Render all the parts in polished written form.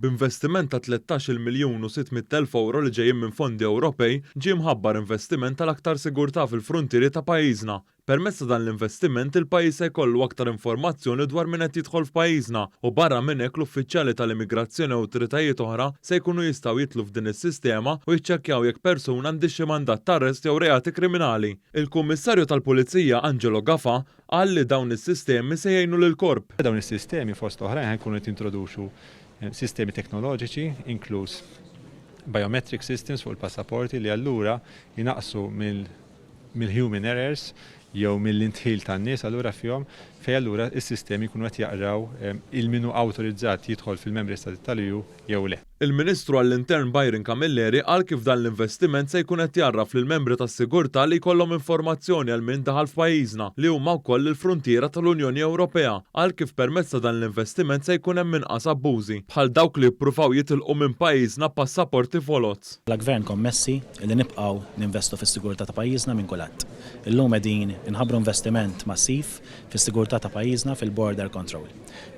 B'investiment ta' 13-il miljun u 600,000 ewro li ġejjin minn fondi Ewropej, ġie mħabbar investiment għal aktar sigurtà fil-fruntieri ta' pajjiżna. Permezz ta' dan l-investiment, il-pajjiż se jkollu aktar informazzjoni dwar min qed jidħol f'pajjiżna u barra minn hekk l-uffiċjali tal-immigrazzjoni u awtoritajiet oħra se jkunu jistgħu jidħlu f'din is-sistema u jiċċekkjaw jekk persuna għandhiex xi mandat t'arrest jew reati kriminali. Il-Kummissarju tal-Pulizija Angelo Gafà Qal li dawn is-sistemi se jgħinu lill-Korp. Dawn is-sistemi fost oħrajn ħa jkunu qed jintroduċu sistemi teknoloġiċi inkluż biometric systems fuq il-passaporti li allura jnaqqsu mill-human errors jew mill-indħil tan-nies allura fihom fejn allura s-sistemi jkunu qed jaqraw il min hu awtorizzat jidħol fil-membri stati tal-EU jew le. Il-Ministru għall-Intern Byron Camilleri qal kif dan l-investiment se jkun qed jgħarraf lill-membri tas-sigurtà li jkollhom informazzjoni għal min daħal f'pajjiżna li huma wkoll il-fruntiera tal-Unjoni Ewropea. Qal kif permezz ta' dan l-investiment se jkun hemm inqas abbużi bħal dawk li jippruvaw jitilqu minn pajjiżna b'passaporti foloz. Bħala Gvern kommessi li nibqgħu ninvestu fis-sigurtà ta' pajjiżna minn kull att. Illum qegħdin inħabbru investiment massiv fis-sigurtà ta' pajjiżna fil-border control.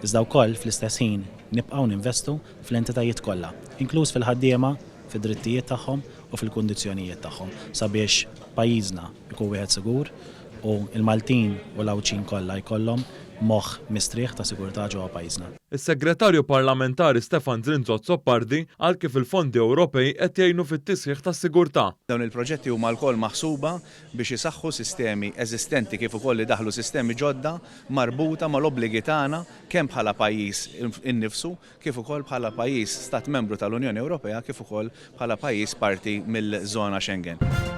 Iżda wkoll fl-istess ħin nibqgħu ninvestu fl-entitajiet kollha, inkluż fil-ħaddiema, fid-drittijiet tagħhom u fil-kundizzjonijiet tagħhom sabiex pajjiżna jkun wieħed sigur u l-Maltin u l-Għawdxin kollha jkollhom moħħ mistrieħ ta' sigurtà ġewwa pajjiżna. Is-Segretarju Parlamentari Stefan Zrinzo Azzopardi qal kif il-fondi Ewropej qed jgħinu fit-tisħiħ tas-sigurtà. Dawn il-proġetti huma lkoll maħsuba biex isaħħu sistemi eżistenti kif ukoll idaħħlu sistemi ġodda marbuta mal-obbligi tagħna kemm bħala pajjiż innifsu kif ukoll bħala pajjiż stat membru tal-Unjoni Ewropea kif ukoll bħala pajjiż parti mill-żona Schengen.